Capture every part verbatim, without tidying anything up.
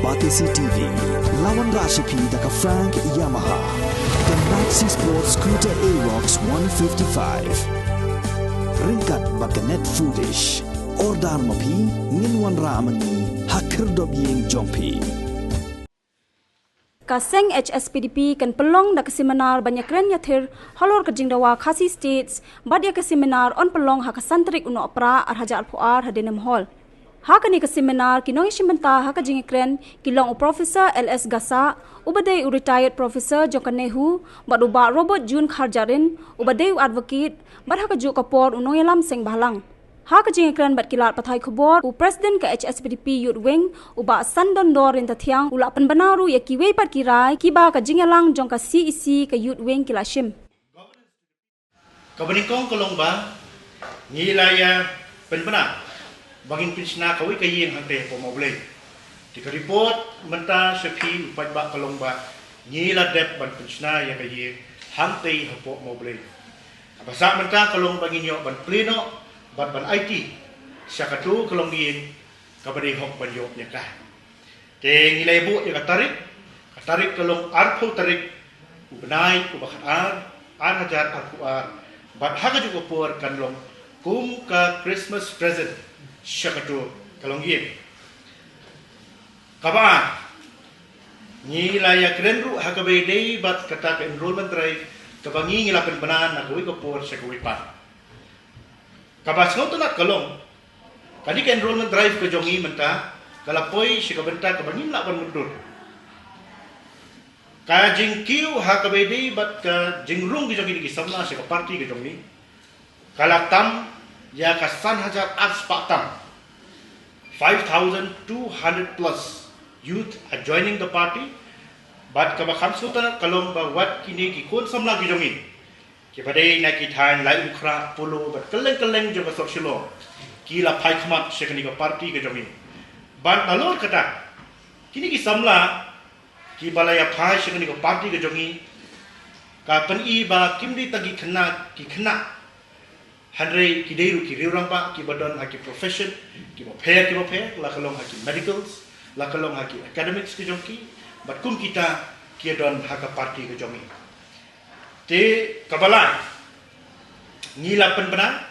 Batesi T V, la wanrah sha phi da ka Frank Yamaha, ka Maxi Sport Scooter Aerox one fifty-five. Ryngkat bad ka Net Foodish. Order ma phi, ngin wanrah ma ngi ha khyrdop ïing jong phi. Ka seng H S P D P kan pynlong da ka seminar ban ïakren ïathir halor ka jingdawa Khasi States, bad ïa ka seminar yn pynlong ha ka san tarik u Nohprah ar hajar arphew ar ha Denham Hall. Ha kane ka seminar ki nongïashim bynta ha ka jingïakren ki long u Professor L S Gassah, uba dei u retired professor jong ka NEHU, bad u Bah Robert June Kharjahrin, uba dei u advocate, bad ha kajuh ka por u nongïalam seng bhalang. Ha ka jingïakren bad ki lad pathai khubor, u President ka H S P D P Youth Wing, u Bah Sandondor Ryntathiang, u la pynbna ruh ïa kiwei pat ki rai kiba ka jingïalang jong ka C E C ka Youth Wing ki la shim. Kaba nyngkong ka long ba ngi la ïa pynbna ba ngin pynshna kawei ka ïing hangtei hapoh Mawblei. Te ka report mynta sha phi u paidbah ka long ba ngi la dep ban pynshna ïa ka ïing hangtei hapoh Mawblei. Kaba sah mynta ka long ba ngin ïoh ban plie noh bad ban aiti sha kato ka longïing kaba dei hok ban ïoh ïa ka. Te ngi la ïa buh ïa ka tarik, ka tarik ka long arphew tarik u bnai uba khatar, ar hajar arphew ar, bad ha kajuh ka por kan long kum ka Christmas present sha kato ka longïing. Kaba ar, ngi la ïakren ruh ha kaba ïadei bad kata ka enrollment drive kaba ngi ngi la pynbna na kawei ka por sha kawei pat. Kaba sngewtynnat ka long, kane ka enrollment drive ka jong ngi mynta ka la poi sha ka bynta kaba ngim lah ban mutdur. Ka jingkiew ha kaba ïadei bad ka jingrung ka jong kine ki samla sha ka party ka jong ngi ka la tam ïa ka san hajar ar spah tam. Five thousand two hundred plus youth are joining the party. Bad kaba kham sngewtynnat ka long ba wat kine ki khun samla ki jong ngi kiba dei na ki thaiñ Laitumkhrah, Polo bad kylleng kylleng jong ka sor Shillong ki la phai khmat sha kane ka party ka jong ngi. Bad nalor kata, kine ki samla kiba la ïa phai sha kane ka party ka jong ngi ka pyni ba kim dei tang ki khynnah, ki khynnah, hynrei ki dei ruh ki riew rangbah kiba don ha ki profession kiba pher kiba pher, la ka long ha ki medicals, la ka long ha ki academics ka jong ki, bad kum kita ki don ha ka party ka jong ngi. Te kaba lai, ngi la pynbna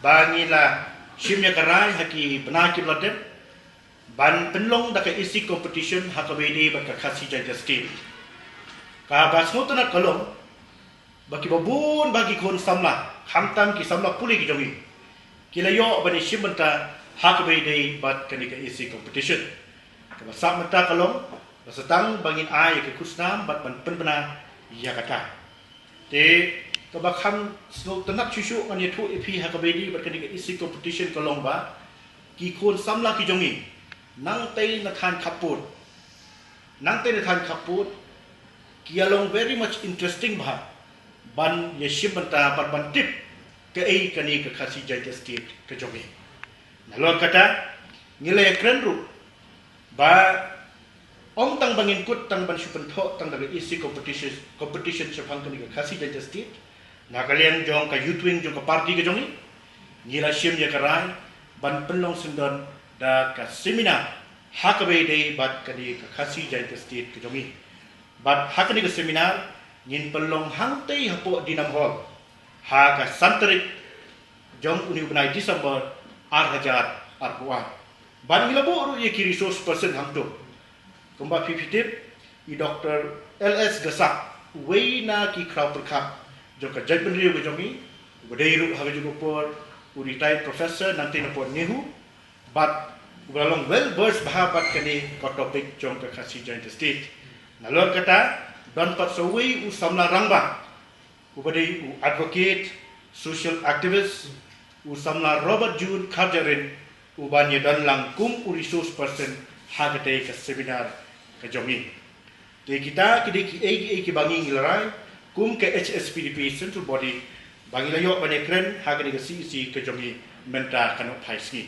ba ngi la shim ïa ka rai ha ki bnai kiba la dep ban pynlong da ka A C competition ha kaba ïadei bad ka Khasi Jaintia State. Kaba sngewtynnat ka long ba kiba bun ba ki khun samla, khamtam ki samla pule ki jong ngi, ki la ïoh ban ïashim bynta ha kaba ïadei bad kane ka A C competition. Kaba sah mynta ka long ba sa tang ba ngin ai ïa ka khusnam bad ban pynbna ïa kata. Te kaba kham sngewtynnat shuh shuh ngan ïathuh ïa phi ha kaba ïadei bad kane ka A C competition ka long ba ki khun samla ki jong ngi nangtei na thaiñ khappud, nangtei na thaiñ khappud ki ïa long very much interesting bha ban ïashim bynta bad ban tip kaei kane ka Khasi Jaintia State ka jong ngi. Nalor kata, ngi la ïakren ruh ba ym tang ba ngin kut tang ban shu pynthoh tang da ka A C competition, competition shaphang kane ka Khasi Jaintia State, na ka liang jong ka Youth Wing jong ka party ka jong ngi, ngi la shim ïa ka rai ban pynlong syndon da ka seminar ha kaba ïadei bad kane ka Khasi Jaintia State ka jong ngi. Bad ha kane ka seminar ngin pynlong hangtei hapoh Denham Hall ha ka san tarik jong une u bnai December ar hajar arphew ar. Bad ngi la buh ruh ïa ki resource person hangto. Kumba phi phi tip, i Doctor L S Gassah, uwei na ki khraw pyrkhat jong ka jaitbynriew ka jong ngi, uba dei ruh ha kajuh ka por u retired professor nangtei na pud NEHU, bad uba la long well versed bha bad kane ka topic jong ka Khasi Jaintia State. Nalor kata, don pat sa uwei u samla rangbah, uba dei u advocate, social activist, u samla Robert June Kharjahrin, uban ïadon lang kum u resource person ha katei ka seminar ka jong ngi. Te kita ki dei kiei kiei kiba ngi ngi la rai kum ka H S P D P Central Body ba ngi la ïoh ban ïakren ha kane ka C E C ka jong ngi mynta ka nohphai sngi.